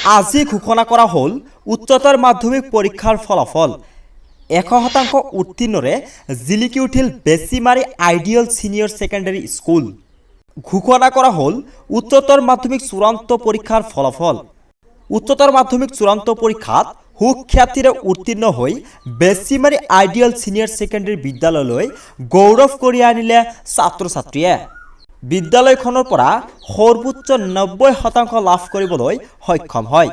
আজি ঘোষণা কৰা হ'ল উচ্চতৰ মাধ্যমিক পৰীক্ষাৰ ফলাফল। 100% উত্তীৰ্ণৰে জিলিকি উঠিল Besimari ideal senior secondary school. ঘোষণা কৰা হ'ল উচ্চতৰ মাধ্যমিক চূড়ান্ত পৰীক্ষাৰ ফলাফল। উচ্চতৰ মাধ্যমিক চূড়ান্ত পৰীক্ষাত সুখ্যাতিৰে উত্তীৰ্ণ হৈ বেছিমাৰী আইডিয়েল ছিনিয়ৰ ছেকেণ্ডেৰী বিদ্যালয়লৈ গৌৰৱ কঢ়িয়াই আনিলে ছাত্ৰ ছাত্ৰীয়ে। বিদ্যালয়খনৰ পৰা সৰ্বোচ্চ 90% লাভ কৰিবলৈ সক্ষম হয়।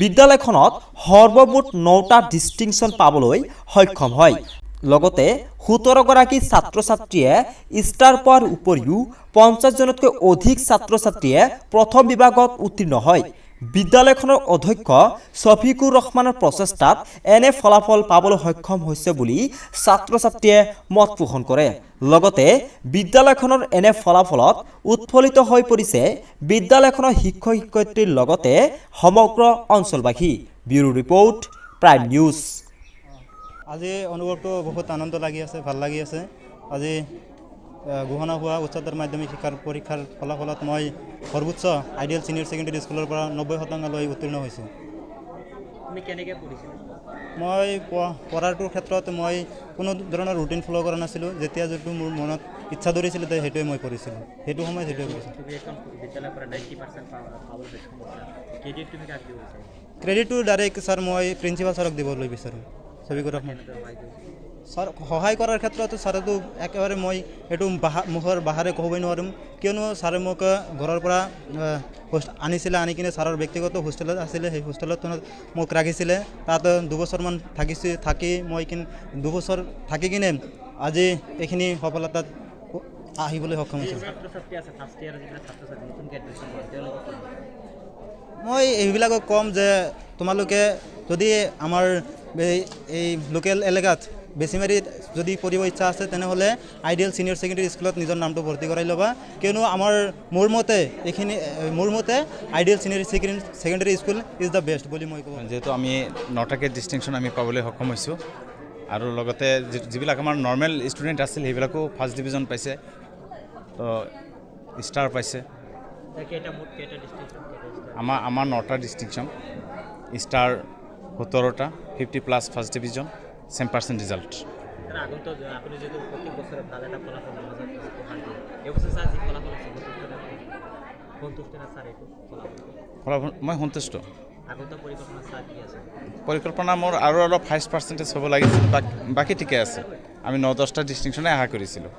বিদ্যালয়খনত সৰ্বমুঠ নটা ডিষ্টিংশ্যন পাবলৈ সক্ষম হয়। লগতে 17গৰাকী ছাত্ৰ ছাত্ৰীয়ে ষ্টাৰ পোৱাৰ উপৰিও 50জনতকৈ অধিক ছাত্ৰ ছাত্ৰীয়ে প্ৰথম বিভাগত উত্তীৰ্ণ হয়। বিদ্যালয়খনৰ অধ্যক্ষ শফিকুৰ ৰহমানৰ প্ৰচেষ্টাত এনে ফলাফল পাবলৈ সক্ষম হৈছে বুলি ছাত্ৰ ছাত্ৰীয়ে মত পোষণ কৰে। লগতে বিদ্যালয়খনৰ এনে ফলাফলত উৎফুল্লিত হৈ পৰিছে বিদ্যালয়খনৰ শিক্ষক শিক্ষয়িত্ৰীৰ লগতে সমগ্ৰ অঞ্চলবাসী। Bureau' report, prime news. আজি অনুভৱটো বহুত আনন্দ লাগি আছে, ভাল লাগি আছে। আজি ঘোষণা হোৱা উচ্চতৰ মাধ্যমিক শিক্ষাৰ পৰীক্ষাৰ ফলাফলত মই সৰ্বোচ্চ আইডিয়েল ছিনিয়ৰ ছেকেণ্ডেৰী স্কুলৰ পৰা 90% লৈ উত্তীৰ্ণ হৈছোঁ। তুমি কেনেকৈ পঢ়িছিলা? মই পঢ়াটোৰ ক্ষেত্ৰত মই কোনো ধৰণৰ ৰুটিন ফ'ল' কৰা নাছিলোঁ। যেতিয়া যিটো মোৰ মনত ইচ্ছা ধৰিছিলে, তে সেইটোৱে মই কৰিছিলোঁ। সেইটো সময়ত সেইটোৱে কৰিছিলোঁ। তুমি এখন বিদ্যালয়ৰ পৰা 90% পাবলৈ সক্ষম হৈছা। ক্ৰেডিট তুমি কাক দিব বিচাৰিবা? ক্ৰেডিটটো ডাইৰেক্ট ছাৰ, মই প্ৰিন্সিপাল ছাৰক দিবলৈ বিচাৰোঁ, ছবিকুৰ ৰহমান। কেনেদৰে সহায় কৰিছে? ছাৰ সহায় কৰাৰ ক্ষেত্ৰতো ছাৰতো একেবাৰে মই এইটো বাহা মুখৰ বাহাৰে ক'বই নোৱাৰিম, কিয়নো ছাৰে মোক ঘৰৰ পৰা আনিছিলে, আনি কিনে ছাৰৰ ব্যক্তিগত হোষ্টেলত আছিলে, সেই হোষ্টেলত মোক ৰাখিছিলে। তাত 2 বছৰমান থাকিছোঁ। থাকি মই 2 বছৰ থাকি কিনে আজি এইখিনি সফলতাত আহিবলৈ সক্ষম হৈছোঁ। ছাত্ৰ ছাত্ৰী আছে, ফাৰ্ষ্ট ইয়াৰৰ যিবিলাক ছাত্ৰ ছাত্ৰী নতুনকৈ এডমিশ্যন কৰে, তেওঁলোকক কি মই এইবিলাকক ক'ম যে তোমালোকে যদি আমাৰ এই লোকেল এলেকাত বেছিমাৰীত যদি পঢ়িব ইচ্ছা আছে, তেনেহ'লে আইডিয়েল ছিনিয়ৰ ছেকেণ্ডেৰী স্কুলত নিজৰ নামটো ভৰ্তি কৰাই ল'বা। কিয়নো আমাৰ মোৰ মতে এইখিনি মোৰ মতে Ideal Senior Secondary School is the best বুলি মই ক'ব। যিহেতু আমি নটাকৈ ডিষ্টিংশ্যন আমি পাবলৈ সক্ষম হৈছোঁ আৰু লগতে যিবিলাক আমাৰ নৰ্মেল ষ্টুডেণ্ট আছিল, সেইবিলাকো ফাৰ্ষ্ট ডিভিজন পাইছে, তো ষ্টাৰ পাইছে। কেইটা, মুঠ কেইটা ডিষ্টিংশ্যন, কেইটা ষ্টাৰ? আমাৰ নটা distinction, star 17টা, 50 plus first division, same percent result. Sir, আগন্তুক আপুনি যিহেতু প্ৰত্যেক বছৰে ভাল এটা ফলাফল সমাজত উপহাৰ দিয়ে, এইবছৰ ছাৰ যি ফলাফল হৈছে, সন্তুষ্ট নে আপুনি? সন্তুষ্ট নে ছাৰ এইটো ফলাফল? ফলাফল মই সন্তুষ্ট। আগন্তুক পৰিকল্পনা ছাৰ কি আছে? পৰিকল্পনা মোৰ আৰু অলপ হাইষ্ট পাৰ্চেণ্টেজ হ'ব লাগিছিল। বাকী ঠিকে আছে। আমি ন দহটা ডিষ্টিংশ্যনে আশা কৰিছিলোঁ।